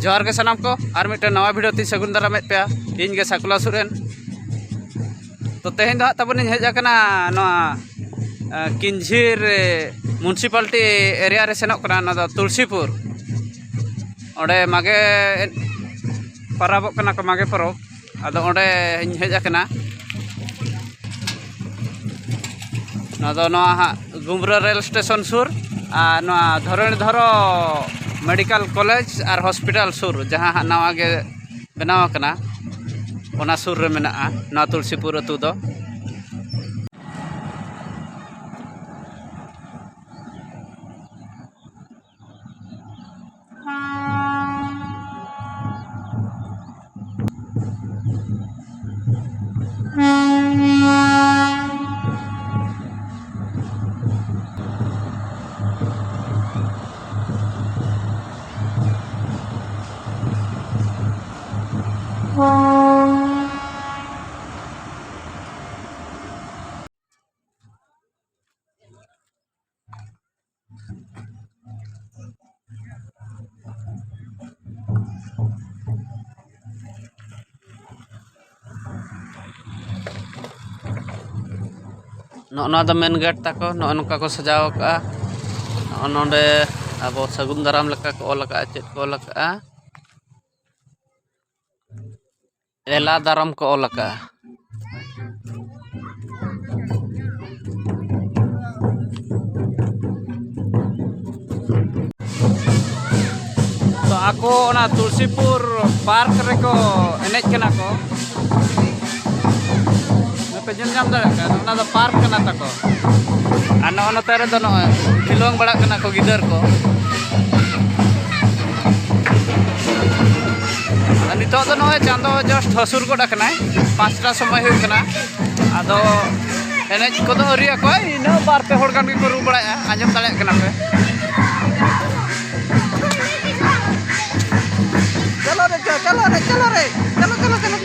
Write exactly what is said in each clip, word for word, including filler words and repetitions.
ᱡᱚᱦᱟᱨ ᱜᱮ ᱥᱟᱱᱟᱢ ᱠᱚ, ᱟᱨ ᱢᱤᱫᱴᱮᱱ ᱱᱟᱣᱟ ᱵᱷᱤᱰᱤᱭᱳ ᱛᱤᱧ ᱥᱟᱹᱜᱩᱱ ᱫᱟᱨᱟᱢᱮᱫ ᱯᱮᱭᱟ᱾ ᱤᱧ ᱜᱮ ᱥᱟᱠᱩᱞᱟ ᱥᱚᱨᱮᱱ᱾ ᱛᱚ, ᱛᱮᱦᱮᱧ ᱫᱚ ᱦᱟᱸᱜ ᱛᱟᱵᱚᱱᱤᱧ ᱦᱮᱡ ᱟᱠᱟᱱᱟ ᱱᱚᱣᱟ, ᱮ, ᱠᱤᱧᱡᱷᱤᱨ, ᱮ, ᱢᱩᱱᱥᱤᱯᱟᱞᱴᱤ ᱮᱨᱤᱭᱟ ᱨᱮ ᱥᱮᱱᱚᱜ ᱠᱟᱱᱟ, ᱱᱚᱣᱟ ᱫᱚ ᱛᱩᱞᱥᱤᱯᱩᱨ᱾ ᱚᱸᱰᱮ ᱢᱟᱜᱮ ᱯᱟᱨᱟᱵᱚᱜ ᱠᱟᱱᱟ ᱠᱚ, ᱢᱟᱜᱮ ᱯᱚᱨᱚᱵᱽ᱾ ᱟᱫᱚ ᱚᱸᱰᱮᱧ ᱦᱮᱡ ᱟᱠᱟᱱᱟ᱾ ᱱᱚᱣᱟ ᱫᱚ ᱱᱚᱣᱟ ᱦᱟᱸᱜ ᱜᱩᱢᱨᱟᱹ ᱨᱮᱞ ᱥᱴᱮᱥᱚᱱ ᱥᱩᱨ, ᱟᱨ ᱱᱚᱣᱟ ᱫᱷᱚᱨᱚᱱᱤ ᱫᱷᱚᱨᱚ ᱢᱮᱰᱤᱠᱮᱞ ᱠᱚᱞᱮᱡᱽ ᱟᱨ ᱦᱚᱥᱯᱤᱴᱟᱞ ᱥᱩᱨ, ᱡᱟᱦᱟᱸ ᱦᱟᱸᱜ ᱱᱟᱣᱟ ᱜᱮ ᱵᱮᱱᱟᱣ ᱟᱠᱟᱱᱟ, ᱚᱱᱟ ᱥᱩᱨ ᱨᱮ ᱢᱮᱱᱟᱜᱼᱟ ᱱᱚᱣᱟ ᱛᱩᱞᱥᱤᱯᱩᱨ ᱟᱹᱛᱩ ᱫᱚ᱾ ᱱᱚᱜᱼᱚ ᱱᱚᱣᱟ ᱫᱚ ᱢᱮᱱ ᱜᱮᱴ ᱛᱟᱠᱚ, ᱱᱚᱜᱼᱚ ᱱᱚᱝᱠᱟ ᱠᱚ ᱥᱟᱡᱟᱣ ᱟᱠᱟᱫᱼᱟ᱾ ᱱᱚᱜᱼᱚ ᱱᱚᱰᱮ ᱟᱵᱚ ᱥᱟᱹᱜᱩᱱ ᱫᱟᱨᱟᱢ ᱞᱮᱠᱟ ᱠᱚ ᱚᱞ ᱟᱠᱟᱫᱼᱟ᱾ ᱪᱮᱫ ᱠᱚ ᱚᱞ ᱟᱠᱟᱫᱼᱟ? ᱮᱞᱟ ᱫᱟᱨᱟᱢ ᱠᱚ ᱚᱞ ᱟᱠᱟᱫᱼᱟ᱾ ᱛᱚ, ᱟᱠᱚ ᱚᱱᱟ ᱛᱩᱞᱥᱤᱯᱩᱨ ᱯᱟᱨᱠ ᱨᱮᱠᱚ ᱮᱱᱮᱡ ᱠᱟᱱᱟ ᱠᱚ᱾ ᱯᱮ ᱧᱮᱞ ᱧᱟᱢ ᱫᱟᱲᱮᱭᱟᱜ ᱠᱟᱱᱟ, ᱚᱱᱟ ᱫᱚ ᱯᱟᱨᱠ ᱠᱟᱱᱟ ᱛᱟᱠᱚ᱾ ᱟᱨ ᱱᱚᱜᱼᱚ ᱱᱚᱛᱮ ᱨᱮᱫᱚ ᱱᱚᱜᱼᱚᱭ ᱠᱷᱮᱞᱳᱝ ᱵᱟᱲᱟᱜ ᱠᱟᱱᱟ ᱠᱚ ᱜᱤᱫᱟᱹᱨ ᱠᱚ᱾ ᱟᱨ ᱱᱤᱛᱚᱜ ᱫᱚ ᱱᱚᱜᱼᱚᱭ ᱪᱟᱸᱫᱚ just ᱦᱟᱹᱥᱩᱨ ᱜᱚᱫ ᱟᱠᱟᱱᱟᱭ, ᱯᱟᱸᱪᱴᱟ ᱥᱚᱢᱚᱭ ᱦᱩᱭᱩᱜ ᱠᱟᱱᱟ᱾ ᱟᱫᱚ ᱮᱱᱮᱡ ᱠᱚᱫᱚ ᱟᱹᱣᱨᱤ ᱟᱠᱚᱣᱟᱭ, ᱤᱱᱟᱹ ᱵᱟᱨ ᱯᱮ ᱦᱚᱲ ᱜᱟᱱ ᱜᱮᱠᱚ ᱨᱩ ᱵᱟᱲᱟᱭᱮᱫᱼᱟ, ᱟᱸᱡᱚᱢ ᱫᱟᱲᱮᱭᱟᱜ ᱠᱟᱱᱟ ᱯᱮ᱾ ᱪᱚᱞᱚ ᱨᱮ, ᱪᱚ, ᱪᱚᱞᱚ ᱨᱮ, ᱪᱚᱞᱚ ᱨᱮ, ᱪᱚᱞᱚ, ᱪᱚᱞᱚ, ᱪᱚᱞᱚ᱾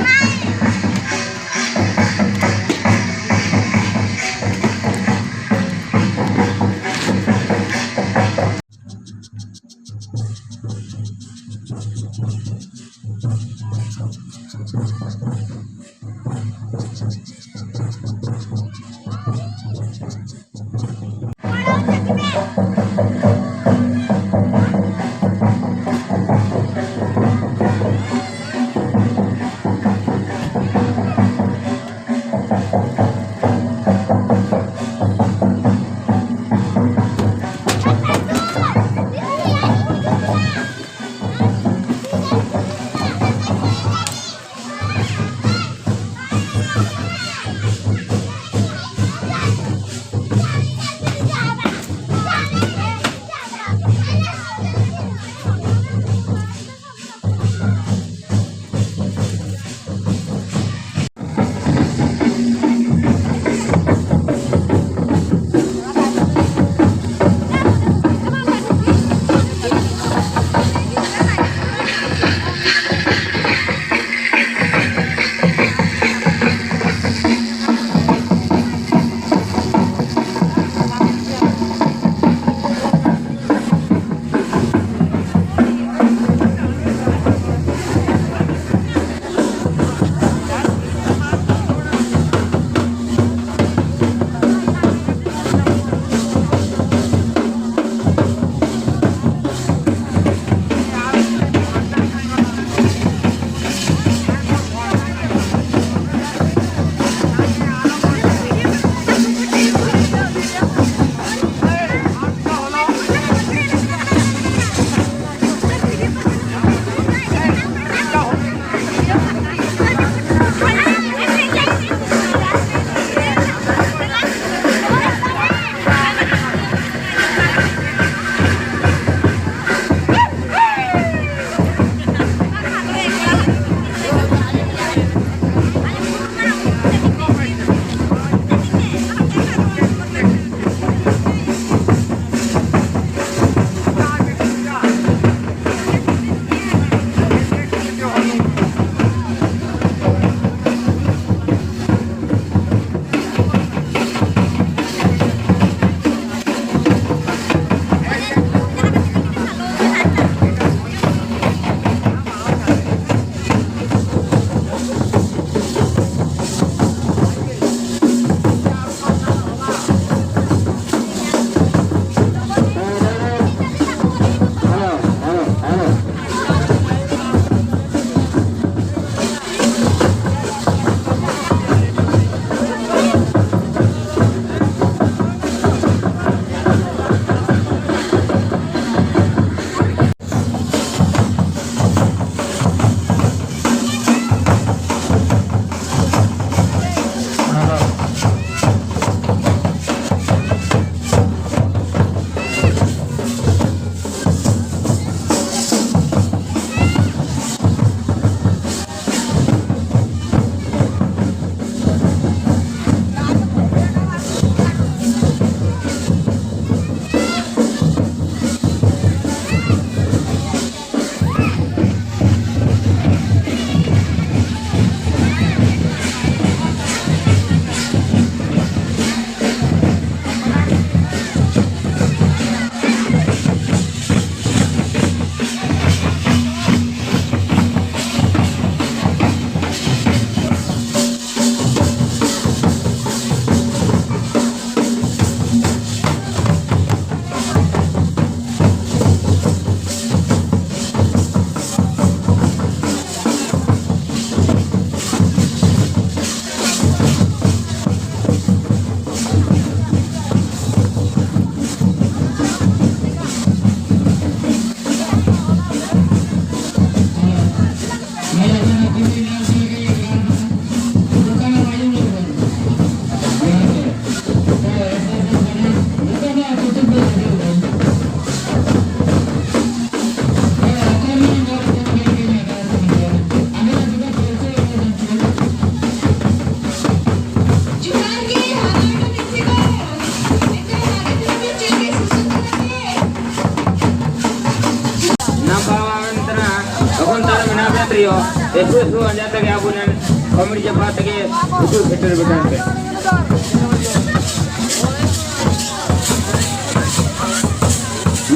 ᱮᱥᱳ ᱮᱥᱳ ᱟᱸᱡᱟ ᱛᱮᱜᱮ ᱟᱵᱚ ᱨᱮᱱ ᱠᱚᱢᱤᱴᱤ ᱡᱟᱯᱟᱜ ᱛᱮᱜᱮ ᱦᱩᱡᱩᱜ ᱥᱮᱴᱮᱨ ᱵᱮᱴᱟᱨ ᱯᱮ᱾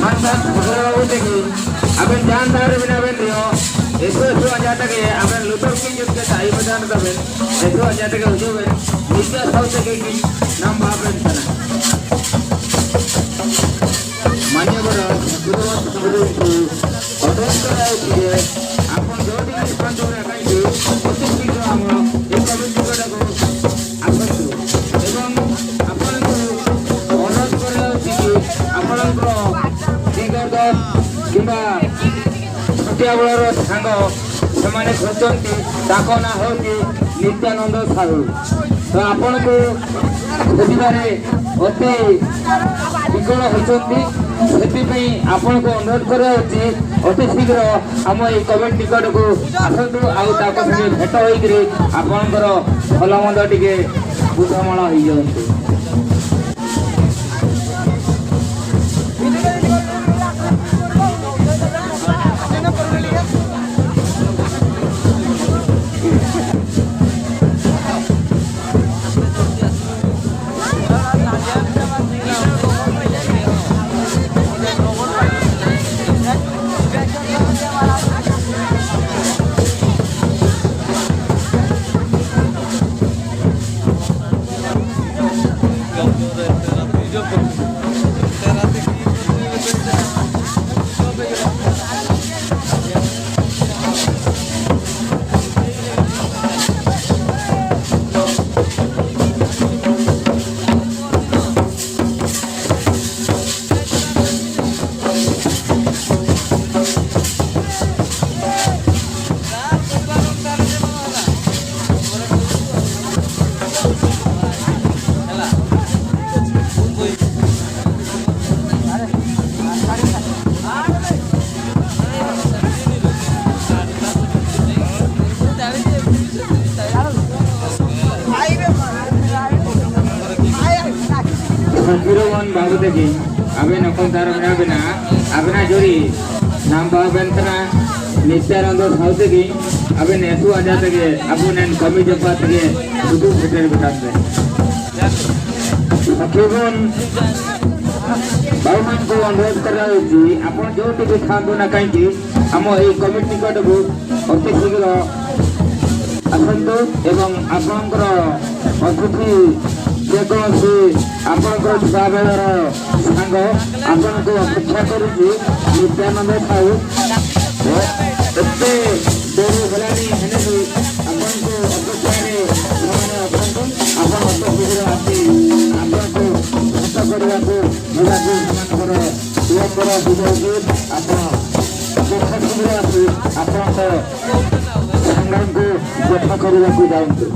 ᱢᱟᱱᱛᱷᱟᱱ ᱵᱷᱚᱫᱨᱚ ᱵᱟᱵᱩ ᱛᱮᱜᱮ ᱟᱵᱮᱱ ᱡᱟᱦᱟᱸ ᱫᱷᱟᱨᱮ ᱢᱮᱱᱟᱜ ᱵᱮᱱ ᱨᱮᱦᱚᱸ, ᱮᱥᱳ ᱮᱥᱳ ᱟᱸᱡᱟ ᱛᱮᱜᱮ ᱟᱵᱮᱱ ᱞᱩᱛᱩᱨ ᱠᱤᱱ ᱡᱩᱛ ᱠᱟᱛᱮ ᱟᱭᱩ ᱵᱟᱡᱟᱣ ᱛᱟᱵᱮᱱ, ᱮᱥᱳ ᱟᱸᱡᱟ ᱛᱮᱜᱮ ᱦᱤᱡᱩᱜ ᱵᱮᱱ, ᱱᱤᱡᱮ ᱥᱟᱶ ᱛᱮᱜᱮ ᱠᱤᱱ ᱱᱟᱢ ᱵᱟᱦᱟ ᱵᱮᱱ ᱠᱟᱱᱟ᱾ ᱢᱟᱱᱱᱤᱭᱚ ᱵᱚᱨᱚ ᱜᱩᱨᱩ ᱜᱚᱢᱠᱮ ᱛᱟᱠᱚ ᱫᱚ ᱩᱱᱠᱩ ᱚᱰᱚᱠ ᱠᱟᱫᱟ ᱡᱮ ᱟᱵᱚ ᱡᱚᱫᱤ ᱥᱟᱱᱛᱟᱲ ᱟᱠᱟᱱ ᱡᱮ ᱚᱛᱤ ᱥᱤᱜᱷᱨᱚ ᱟᱵᱚ ᱮ ᱠᱚᱢᱤᱴᱤ ᱠᱚ ᱰᱟᱠᱚ ᱟᱥᱚᱱᱛᱩ ଏବଂ ଆପଣଙ୍କୁ ଅନୁରୋଧ କରିବା ଉଚିତ ଯେ ଆପଣଙ୍କର ଦିଗଦ କିମ୍ବା ଛୋଟିଆ ବେଳର ସାଙ୍ଗ ସେମାନେ ଖୋଜନ୍ତି, ତାଙ୍କ ନାଁ ହେଉଛି ନିତ୍ୟାନନ୍ଦ ସାହୁ। ତ ଆପଣଙ୍କୁ ଖୋଜିବାରେ ଅତି ବିକଳ ହେଉଛନ୍ତି, ସେଥିପାଇଁ ଆପଣଙ୍କୁ ଅନୁରୋଧ କରାଯାଉଛି ଅତି ଶୀଘ୍ର ଆମ ଏଇ କମିଟି ନିକଟକୁ ଆସନ୍ତୁ, ଆଉ ତାଙ୍କ ସାଙ୍ଗେ ଭେଟ ହୋଇକରି ଆପଣଙ୍କର ଭଲ ମନ୍ଦ ଟିକେ ବୁଝାମଣା ହେଇଯାଆନ୍ତୁ। ᱥᱚᱝᱠᱤᱨᱚᱢᱚᱱ ᱵᱟᱵᱩ ᱛᱟᱹᱠᱤᱱ, ᱟᱵᱮᱱ ᱚᱠᱚᱭ ᱫᱷᱟᱨᱟ ᱢᱮᱱᱟᱜ ᱵᱮᱱᱟ, ᱟᱵᱮᱱᱟᱜ ᱡᱩᱨᱤ ᱱᱟᱢ ᱵᱟᱦᱟ ᱵᱮᱱ ᱠᱟᱱᱟ, ᱱᱤᱛᱟᱨᱟᱝ ᱫᱚ ᱥᱟᱶᱛᱮ ᱜᱮ ᱟᱵᱮᱱ ᱮᱥᱩ ᱟᱡᱟ ᱛᱮᱜᱮ ᱟᱵᱚ ᱱᱮᱱ ᱠᱚᱢᱤ ᱡᱚᱯᱟ ᱛᱮᱜᱮ ᱥᱩᱫᱩ ᱥᱮᱴᱮᱨ ᱵᱮᱴᱟᱨ ᱛᱮ᱾ ᱥᱚᱠᱷᱤ ᱵᱚᱱ ବାବୁମାନଙ୍କୁ ଅନୁରୋଧ କରାଯାଉଛି, ଆପଣ ଯେଉଁଠି ବି ଥାଆନ୍ତୁ ନା କାହିଁକି, ଆମ ଏହି କମିଟି ନିକଟକୁ ଅତି ଶୀଘ୍ର ଆସନ୍ତୁ ଏବଂ ଆପଣଙ୍କର ଅତିଥି ଯେକୌଣସି ଆପଣଙ୍କର ଛୁଆବେଳର ସାଙ୍ଗ ଆପଣଙ୍କୁ ଅପେକ୍ଷା କରୁଛି। ନିତ୍ୟାନନ୍ଦ ସାହୁ ଏତେ ଡେରି ହେଲାଣି, ହେଲେ ବି ଆପଣଙ୍କୁ ଅପେକ୍ଷାରେ ସେମାନେ ଅଛନ୍ତି। ଆପଣ ଅତି ଶୀଘ୍ର ଆସି ଆପଣଙ୍କୁ ଭେଟ କରିବାକୁ ଯିବାକୁ ସେମାନଙ୍କର ବିଳମ୍ବର ବିଜୟ। ଆପଣ ଯଥାଶୀଘ୍ର ଆସି ଆପଣଙ୍କ ସାଙ୍ଗଙ୍କୁ ଦେଖା କରିବାକୁ ଯାଆନ୍ତୁ।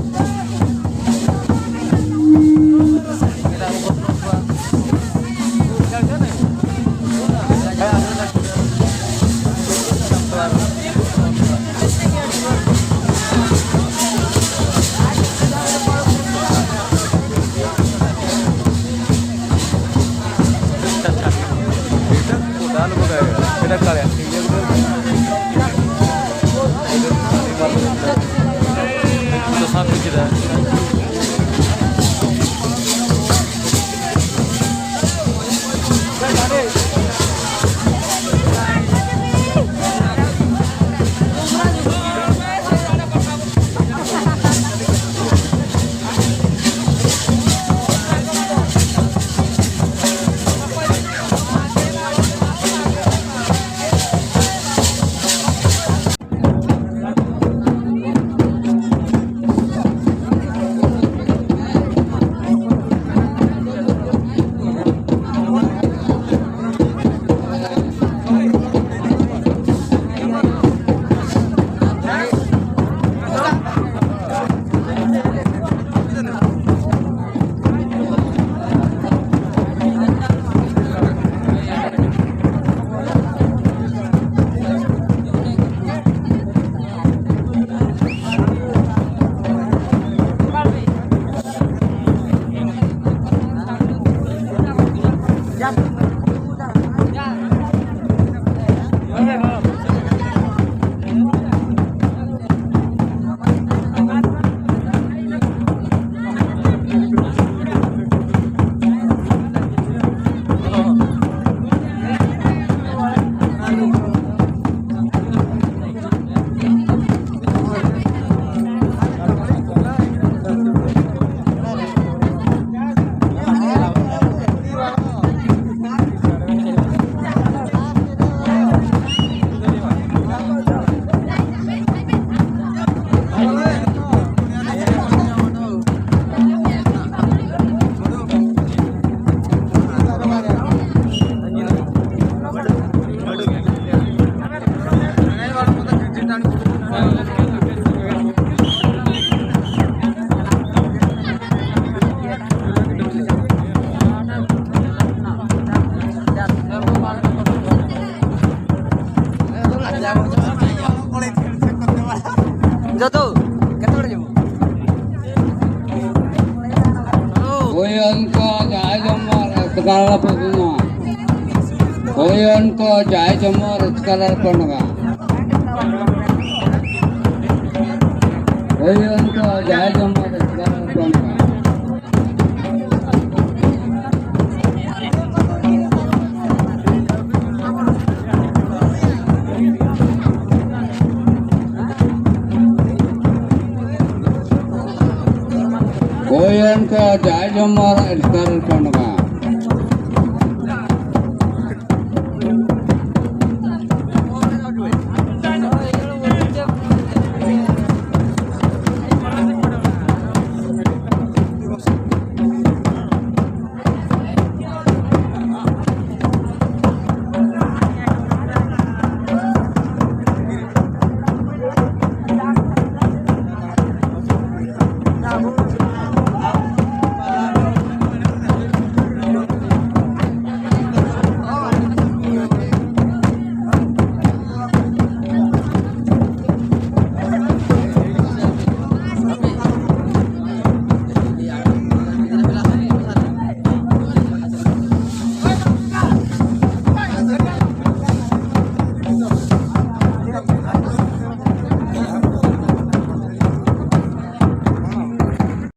ᱡᱚᱛᱚ ᱠᱟᱛᱷᱟ ᱵᱟᱲᱟ ᱧᱟᱢᱚᱜ᱾ ᱦᱩᱭᱮᱱ ᱠᱚ ᱡᱟᱭ ᱡᱚᱢᱚᱨ ᱮᱥᱠᱟᱨ ᱯᱮ ᱥᱩᱱᱟ᱾ ᱦᱩᱭᱮᱱ ᱠᱚ ᱡᱟᱭ ᱡᱚᱢᱚᱨ ᱮᱥᱠᱟᱨ ᱯᱮ ᱱᱚᱜᱟ᱾ ᱦᱩᱭᱮᱱ ᱠᱚ ᱡᱟᱭ ᱡᱚᱢᱚᱨ ᱮᱥᱠᱟᱨ ᱯᱮ ᱱᱚᱜᱟ᱾ ᱦᱩᱭᱮᱱ ᱠᱚ ᱡᱟᱭ ᱡᱚᱢᱚᱨ ᱮᱥᱠᱟᱨ ᱯᱮ ᱱᱚᱜᱟ᱾